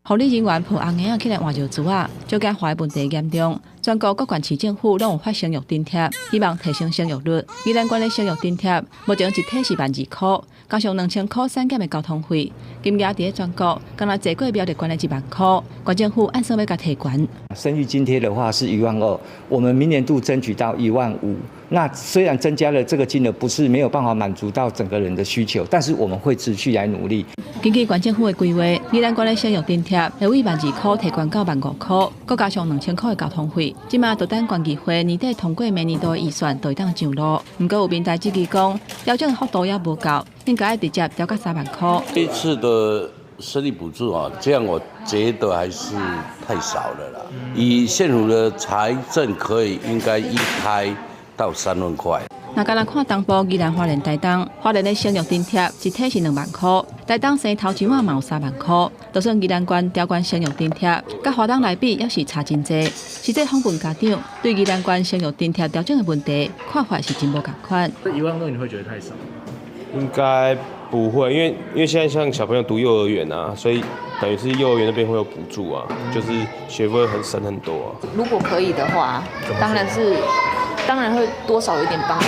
護理人員抱紅嬰仔起來換尿苴仔，少子化的問題嚴重。全國各縣市政府攏有發生育津貼，希望提升生育率。宜蘭縣的生育津貼目前一胎是12,000塊，加上2000塊產檢的交通費，金額佇咧全國敢若濟過苗栗縣的1萬塊。縣政府按算欲共提懸。生育津貼的話是12,000，我們明年度爭取到15,000。那雖然增加了這個金額，不是沒有辦法滿足到整個人的需求，但是我們會持續來努力。根據縣政府的規劃，宜蘭縣的生育津貼會為12,000塊提懸到15,000塊，閣加上2000塊的交通費。這馬就等縣議會年底通過明年度的預算，就會當上路。毋過有民代質疑講，調整的幅度猶無夠，應該直接調到30,000塊。這次的生育補助啊，這樣我覺得還是太少了啦。以縣府的財政，可以應該一胎到3萬塊。若干焦看東部宜蘭花蓮台東，花蓮的生育津貼一胎是20,000塊，台東生頭一滿嘛有30,000塊，就算宜蘭縣調懸生育津貼，佮花東來比，猶是差真濟。實際訪問家長對宜蘭縣生育津貼調整的問題看法是真無仝款。這12,000你會覺得太少？應該不會，因為現在像小朋友讀幼兒園啊，所以等於是幼兒園那邊會有補助啊，就是學費很省很多啊。如果可以的話，當然是。當然會多少有點幫助。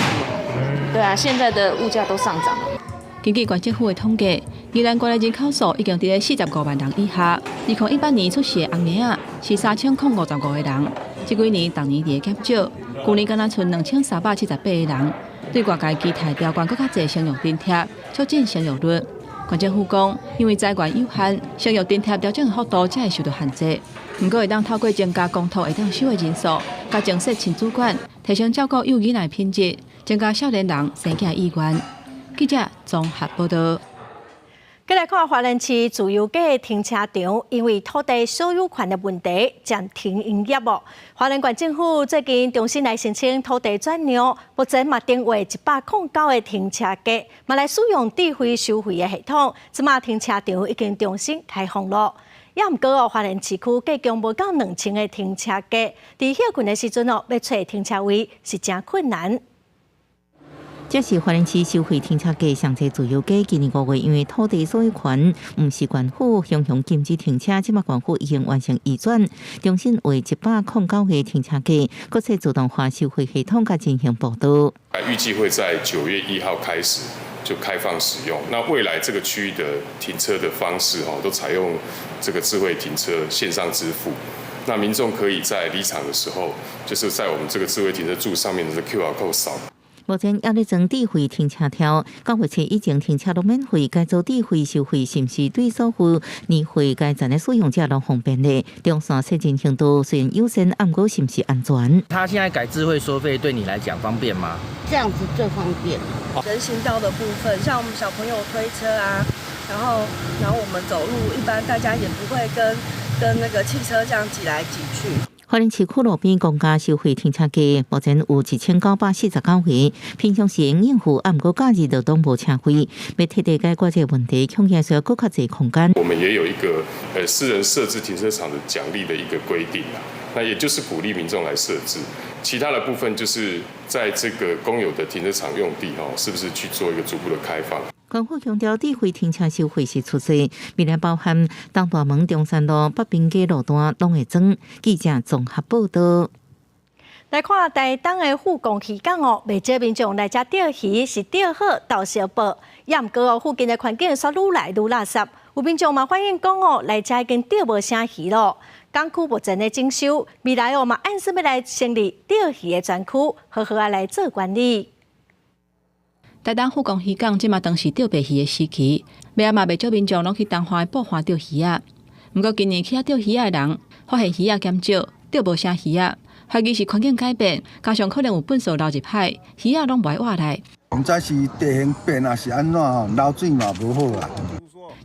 對啊，現在的物價都上漲了。根據縣政府的統計，宜蘭縣的人口數已經佇咧45萬人以下。2018年出世的紅嬰仔是3055個人，這幾年逐年佇咧減少，舊年敢若賰2378個人。對外界期待調懸閣較濟生育津貼，促進生育率。縣政府講，因為資源有限，生育津貼調整的幅度才會受到限制。毋過會當透過增加公托會當收的人數，佮增設親子館，提升照顧幼囡仔的品質，增加少年人生囝意願。記者綜合報道。繼來看花蓮市自由街停車場，因為土地所有權的問題暫停營業哦。花蓮縣政府最近重新來申請土地轉讓，目前嘛定劃109個停車格，嘛來使用智慧收費的系統，這馬停車場已經重新開放囉。猶毋過哦，花蓮市區計共無夠2000個停車格，佇歇睏的時陣哦，欲揣停車位是誠困難。這是花蓮市收費停車格上濟自由街，今年5月因為土地所有權毋是縣府，雄雄禁止停車，這馬縣府已經完成移轉，重新劃109個停車格，閣設自動化收費系統，佮進行佈導。預計會在9月1號開始就開放使用。那未來這個區域的停車的方式，哈，都採用這個智慧停車線上支付。那民眾可以在離場的時候，就是在我們這個智慧停車柱上面的 QR code 掃。目前猶咧裝智慧停車條，9月初以前停車攏免費，改做智慧收費，是毋是對所有年費階層的使用者攏方便咧？中線設人行道雖然優先，毋過是毋是安全？他現在改智慧收費，對你來講方便嗎？這樣子最方便。人行道的部分，像我們小朋友推車啊，然後我們走路，一般大家也不會跟那個汽車這樣擠來擠去。花蓮市區路邊公家收費停車格，目前有1949個，平常時應付，毋過假日就攏無車位。欲徹底解決這個問題，恐驚需要閣較濟空間。我們也有一個私人設置停車場的獎勵的一個規定啊，那也就是鼓勵民眾來設置。其他的部分就是在這個公有的停車場用地，哈，是不是去做一個逐步的開放？縣府強調，智慧停車收費是趨勢，未來包含東大門中山路、北平街路段攏會裝。記者綜合報道。來看台東的富岡漁港哦，袂少民眾來遮釣魚是釣好鬥相報，也毋過哦，附近的環境煞愈來愈垃圾。有民眾嘛反映講哦，來遮已經釣無啥魚咯。港區目前咧整修，未來哦嘛按算欲來成立釣魚的專區，好好仔來做管理。台東富岡漁港這馬當是釣白魚的時期，尾仔嘛袂少民眾攏去東華的埔岸釣魚仔。毋過今年去遐釣魚仔的人，發現魚仔減少，釣無啥魚仔。懷疑是環境改變，加上可能有糞埽流入海，魚仔攏無愛活來。毋知是地形變抑是按怎吼，流水嘛無好啊。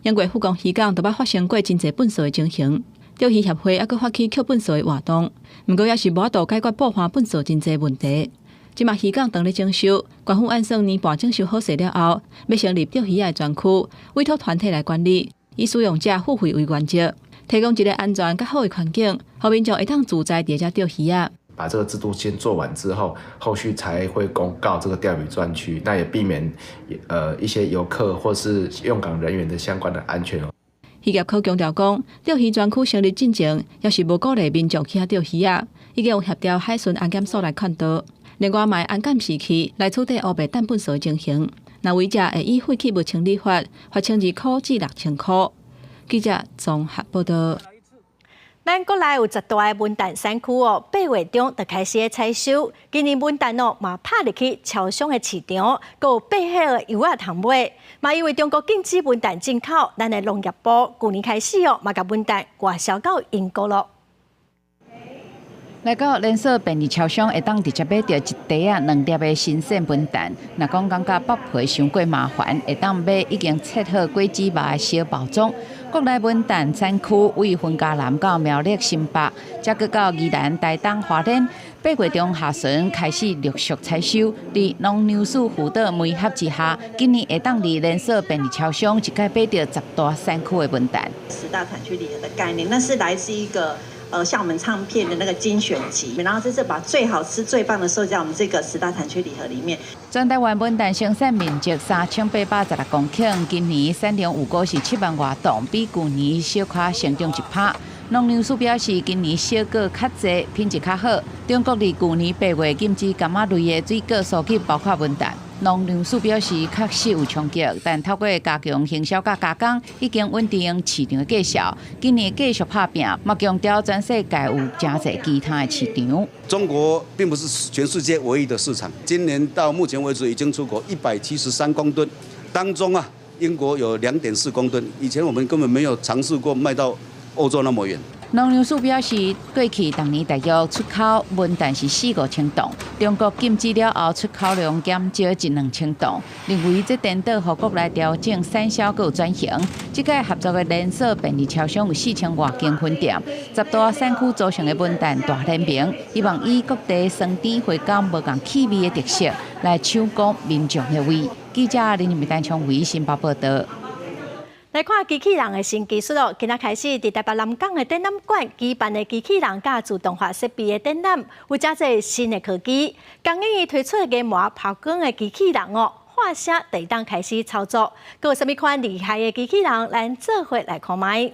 英國富岡漁港就捌發生過真濟糞埽的情形，釣魚協會猶閣發起抾糞埽的活動，毋過猶是無法度解決埔岸糞埽真濟問題。這馬漁港當咧整修，縣府按算年半整修好勢了後，欲成立釣魚仔的專區，委託團體來管理，以使用者付費為原則，提供一个安全佮好的環境，予民眾會當自在佇遮釣魚仔。把這個制度先做完之後，後續才會公告這個釣魚專區，那也避免一些遊客或是用港人員的相關的安全。漁業科強調講，釣魚專區成立進前，猶是無鼓勵民眾去遐釣魚仔，已經有協調海巡安檢所來勸導。另外，嘛會安監視器來取締烏白擲糞埽的情形。若違者會依廢棄物清理法，罰1200至6000箍。記者綜合報道。咱國內有10大的文旦產區哦，8月中就開始採收。今年文旦哦嘛拍入去超商的市場，閣有八歲的柚仔通買。嘛因為中國禁止文旦進口，咱的農業部舊年開始哦，嘛共文旦外銷到英國囉。來到連鎖便利超商，會當直接買著一袋仔兩粒的新鮮文旦。若講感覺剝皮傷過麻煩，會當買已經切好果子肉的小包裝。國內文旦產區位雲嘉南到苗栗新北，再閣到宜蘭、台東、花蓮，8月中下旬開始陸續採收。佇農糧署輔導媒合之下，今年會當佇連鎖便利超商一擺買著10大產區的文旦。10大產區禮盒的概念，那是來自一個像我們唱片的那個精選集，然後這次把最好吃、最棒的收在我們這個十大產區禮盒裡面。全台灣文旦生產面積3816公頃，今年產量預估是7萬外噸，比舊年小可成長1%。農糧署表示，今年小果較濟，品質較好。中國佇舊年8月禁止柑仔類的水果輸入，包括文旦。農糧署表示，確實有衝擊，但透過加強行銷佮加工，已經穩定市場的價數。今年繼續拍拚，嘛強調全世界有誠濟其他的市場。中國並不是全世界唯一的市場。今年到目前為止已經出口173公噸，當中啊，英國有2.4公噸。以前我們根本沒有嘗試過賣到歐洲那麼遠。農糧署表示，過去逐年大約出口文旦是四五千噸，中國禁止了後，出口量減少一兩千噸。認為這顛倒予國內調整產銷閣有轉型。這屆合作的連鎖便利超商有4000外間分店，10大產區組成的文旦大聯盟，希望以各地酸甜回甘無仝氣味的特色來搶攻民眾的胃。記者林立丹昌維新北報道。來看機器人的新技術囉，今仔開始佇台北南港的展覽館舉辦的機器人佮自動化設備的展覽，有誠濟新的科技。工研院推出的研磨拋光的機器人哦，喊聲就會當開始操作。閣有啥物款厲害的機器人，咱做伙來看覓。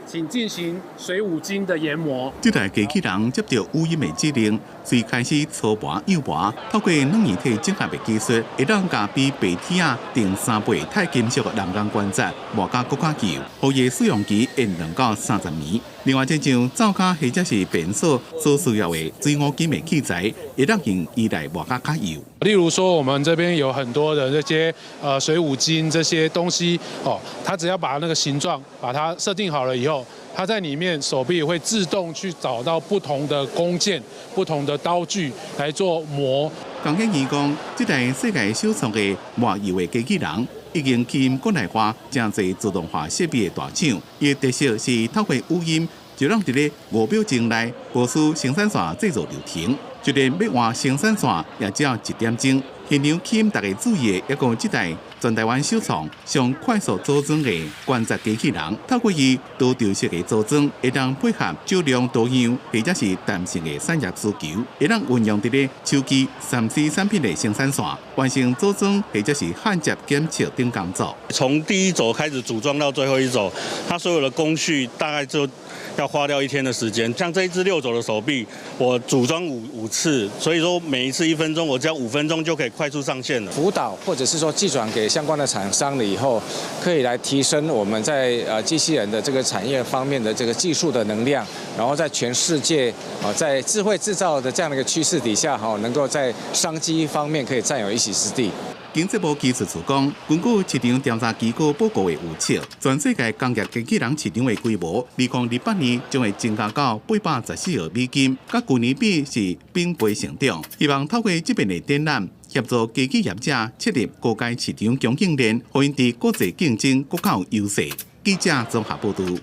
請進行水五金的研磨。這台機器人接著語音的指令，隨開始粗磨幼磨，透過軟硬體整合的技術，會當共比白鐵仔重3倍鈦金屬的人工關節磨甲閣較幼，予伊使用期延2到30年。另外，這種灶跤或者是便所所需要的水五金的器材，會當用伊來磨甲較幼。例如說，我們這邊有很多的這些水五金這些東西哦，它只要把那個形狀把它設定好了以後，它在裡面手臂會自動去找到不同的工件、不同的刀具來做磨。工研院講，這台世界首創的磨油的機器人，已經吸引國內外誠濟自動化設備的大廠。伊的特色是透過語音，就讓佇咧5秒鐘內，無需生產線製造流程。就連欲換生產線也只要一點鐘。現場吸引大家注意的，抑閣有這台全台灣首創上快速組裝的關節機器人，透過伊多軸式的組裝，會當配合少量多樣或者是彈性的產業需求，會當運用佇咧手機、3C 產品的生產線，完成組裝或者是焊接檢測等工作。從第一軸開始組裝到最後一軸，它所有的工序大概就要花掉一天的時間。像這一支六軸的手臂，我組裝五次，所以說每一次1分鐘，我只要5分鐘就可以快速上線了。輔導或者是說技轉給相關的廠商了以後，可以來提升我們在機器人的這個產業方面的這個技術的能量，然後在全世界啊在智慧製造的這樣的一個趨勢底下，哈，能夠在商機方面可以佔有一席之地。經濟部技術處講，根據市場調查機構報告的預測，全世界工業機器人市場的規模，2028年將會增加到814億美金，佮舊年比是平倍成長。希望透過這遍的展覽，協助機器業者設立高階市場供應鏈，予𪜶佇國際競爭閣較有優勢。記者綜合報導。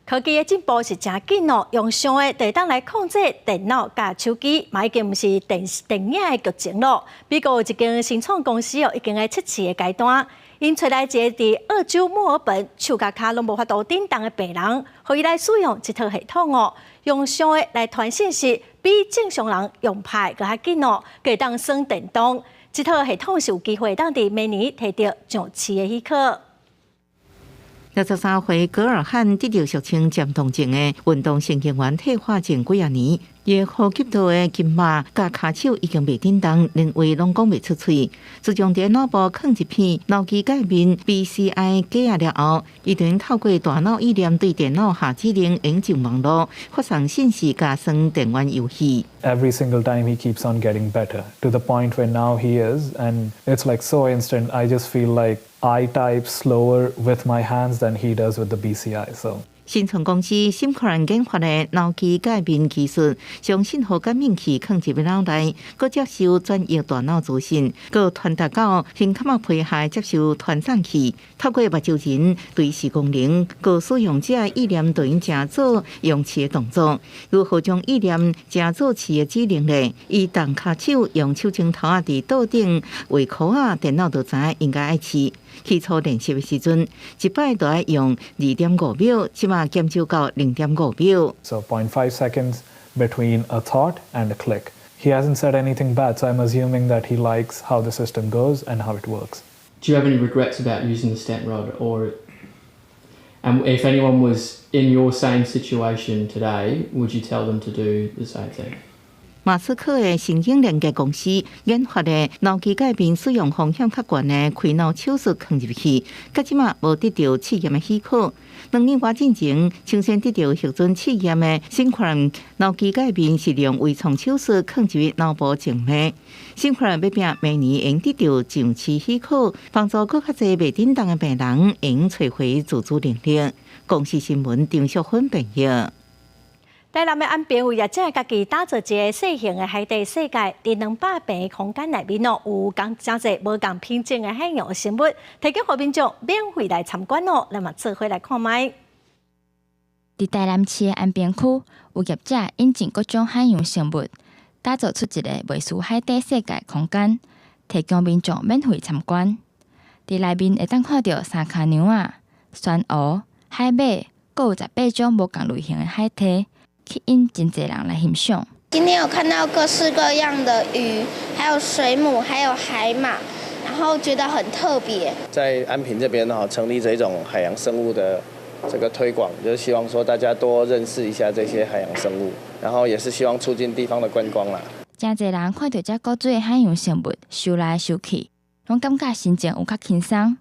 科技的進步是誠緊哦，用想的就會當來控制電腦佮手機，嘛已經毋是電電影的劇情囉。美國有一間新創公司哦，已經佇測試的階段，𪜶揣來一個佇澳洲墨爾本手共跤攏無法度振動的病人，予伊來使用這套系統哦，用想的來傳信息，比正常人用拍閣較緊哦，閣會當耍電動。這套系統是有機會當佇明年提著上市的許可。63歲格爾漢得著俗稱漸凍症的運動神經元退化症幾仔年，伊呼吸道的筋膜佮跤手已經袂振動，連話攏講袂出喙。自從佇腦部囥一片腦機介面 BCI 機仔了後，伊就透過大腦意念對電腦下指令，連上網路發送信息，佮耍電玩遊戲。 Every single time he keeps on getting better to the point where now he is, and it's like so instant. I just feel like I type slower with my hands than he does with the BCI. So 新創公司 Synchron 研發的腦機介面技術，將信號感應器囥入腦內，閣接收轉譯大腦資訊，閣傳達到胸殼仔皮下接收傳送器，透過目睭人對視功能，閣使用者意念對𪜶成做用試的動作。如何將意念成做試的指令呢？伊動跤手用手指頭仔佇桌頂畫箍仔，電腦就知影應該愛試。起初練習的時陣，一擺都愛用2.5秒，這馬減少到0.5秒。 So 0.5 seconds between a thought and a click. He hasn't said anything bad, so I'm assuming that he likes how the system goes and how it works. Do you have any regrets about using the stent rod, or and if anyone was in your same situation today, would you tell them to do the same thing? 馬斯克的神經連結公司研發的腦機介面使用風險較懸的開腦手術囥入去，到這馬無得著試驗的許可。2年外進前，搶先得著核准試驗的 Synchron 腦機介面是用微創手術囥入腦部靜脈。Synchron 欲拚明年會得著上市許可，幫助閣較濟袂振動的病人會揣回自主能力。公視新聞張淑芬編譯。台南的安平有業者家己打造一个細型的海底世界，佇200坪空間內面哦，有講誠濟無仝品種的海洋生物，提供予民眾免費來參觀哦。咱嘛做伙來看覓。佇台南市的安平區，有業者引進各種海洋生物，打造出一个袂輸海底世界空間，提供民眾免費參觀。佇內面會當看著三跤娘仔、珊瑚、海馬，閣有18種無仝類型的海鯵。吸引真濟人來欣賞。今天有看到各式各樣的魚，還有水母，還有海馬，然後覺得很特別。在安平這邊哈，成立這種海洋生物的這個推廣，就是希望說大家多認識一下這些海洋生物，然後也是希望促進地方的觀光啦。真濟人看著這古錐的海洋生物，芻來芻去，攏感覺心情有較輕鬆。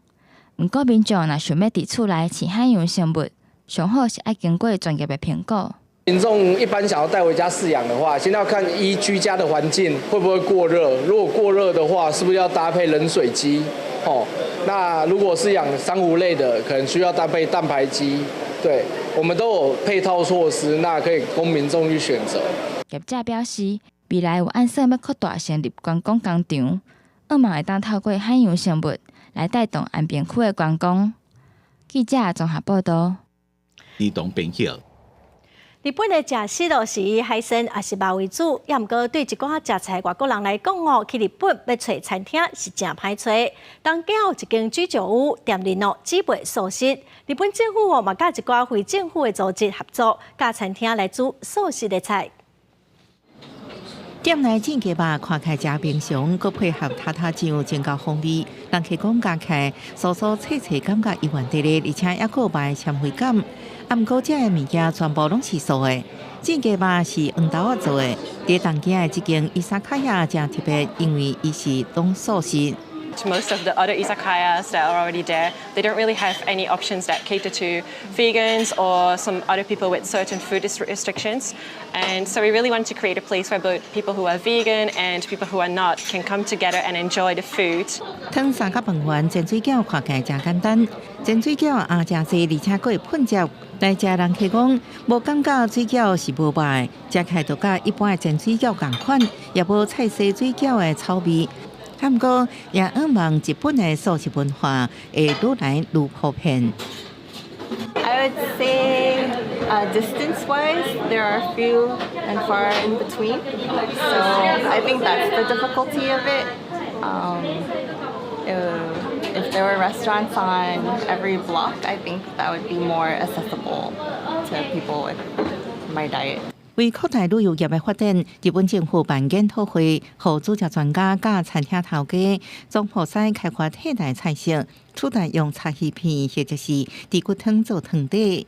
毋過民眾若想欲佇厝內飼海洋生物，上好是愛經過專業的評估。民眾一般想要帶回家飼養的話，先要看一居家的環境會不會過熱，如果過熱的話，是不是要搭配冷水機？哦，那如果是養珊瑚類的，可能需要搭配蛋白機。對，我們都有配套措施，那可以供民眾去選擇。業者表示，未來有按算欲擴大成立觀光工場，希望會當透過海洋生物來帶動安平區的觀光。記者綜合報導。移動變曉。日本的食食都是以海鮮抑是肉為主，也毋過對一寡食菜外國人來講哦，去日本欲揣餐廳是誠歹揣。東京有一間居酒屋店裡哦，只賣素食。日本政府哦嘛佮一寡非政府的組織合作，佮餐廳來煮素食的菜。店內煎雞肉看起來誠平常，閣配合塔塔醬，真夠風味。人客講食起來酥酥脆脆，感覺猶原佇咧，而且猶閣有肉的纖維感。啊，毋過這个物件全部攏是素的。煎雞肉是黃豆仔做的。佇東京的這間伊薩卡亞誠特別，因為伊是攏素食。 Most of the other izakayas that are already there, they don't really have any options that cater to vegans or some other people with certain food restrictions. And so we really wanted to create a place where both people who are vegan and people who are not can come together and enjoy the food. 湯三佮飯糰煎水餃看起來誠簡單，煎水餃也誠濟，而且閣會噴汁。來食人客講，無感覺水餃是無肉的，食起來就佮一般的煎水餃仝款，也無菜色水餃的臭味。毋過，也向望日本的素食文化會愈來愈普遍。 I would say, distance-wise, there are few and far in between. So I think that's the difficulty of it. If there were restaurants on every block, I think that would be more accessible to people with my diet. 為擴大旅遊業的發展，日本政府辦研討會，予煮食專家佮餐廳頭家總鋪師開發替代菜色，取代用柴魚片或者是豬骨湯做湯底。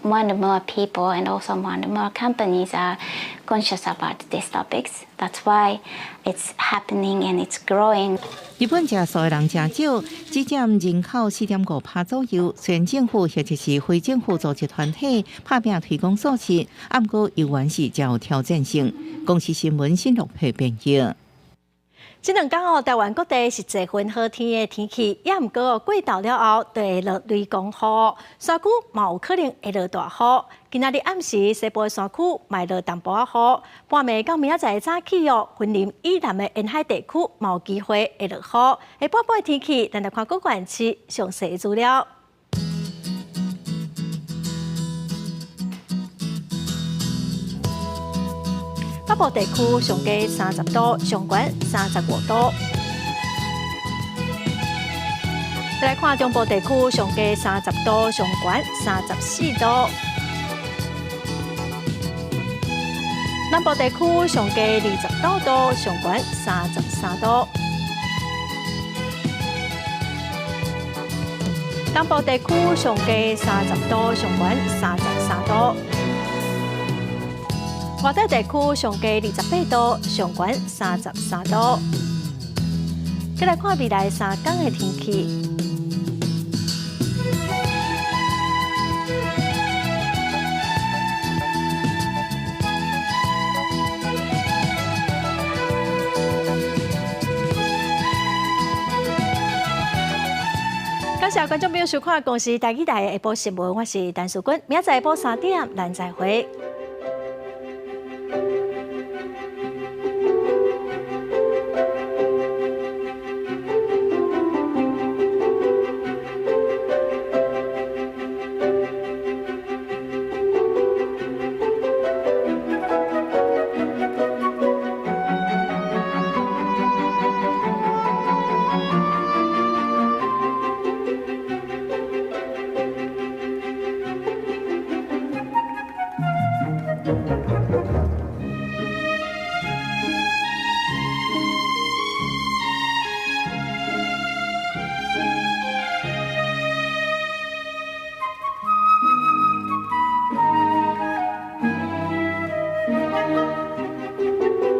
More and more people and also more and more companies are conscious about these topics. That's why it's happening and it's growing. 日本食素的人誠少，只佔人口4.5%左右。雖然政府或者是非政府組織團體拍拚推廣素食，毋過猶原是誠有挑戰性。公視新聞新錄配編譯。這兩工哦，台灣各地是濟雲好天的天氣，也毋過哦，過晝了後就會落雷公雨，山區嘛有可能會落大雨。今仔日暗時西部的山區嘛會落淡薄仔雨，半暝到明仔載早起哦，雲林以南的沿海地區嘛有機會會落雨。下半晡的天氣，咱來看各縣市詳細資料。北部地區上低30度，上懸35度。再來看中部地區上低30度，上懸34度。南部地區上低29度，上懸33度。東部地區上低30度，上懸33度。外島地區上低28度，上懸33度。再來看未來3工的天氣。感謝觀眾朋友收看《公視台語台》下晡新聞，我是陳淑君，明仔載下晡3點，咱再會。